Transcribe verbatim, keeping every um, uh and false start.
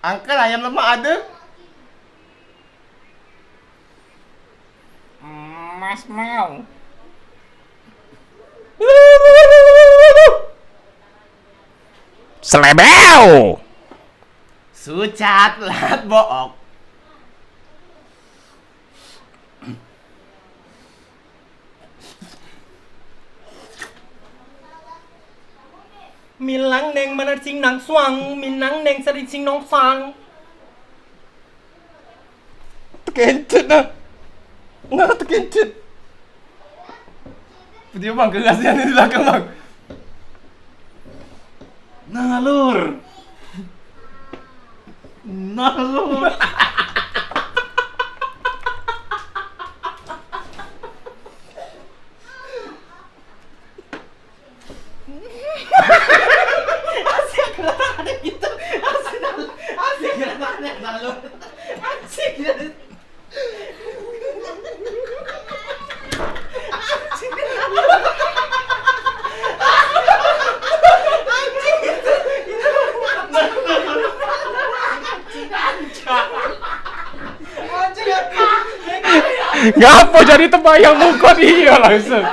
Angkel, ayam lemak ada? Mas mau. Selebeo. Sucat lat book. Milang neng mana sing nang suang, minang neng sering sing nong sang. Tekencet dah. Nah, tekencet. Dia bang, kerasian di belakang bang. Nah lur. Nah lur. Asik lah, ada gitu. Asik lah, asik lah, ada lalu. Asik lah. Ngapo jadi tebayang muka dia langsung?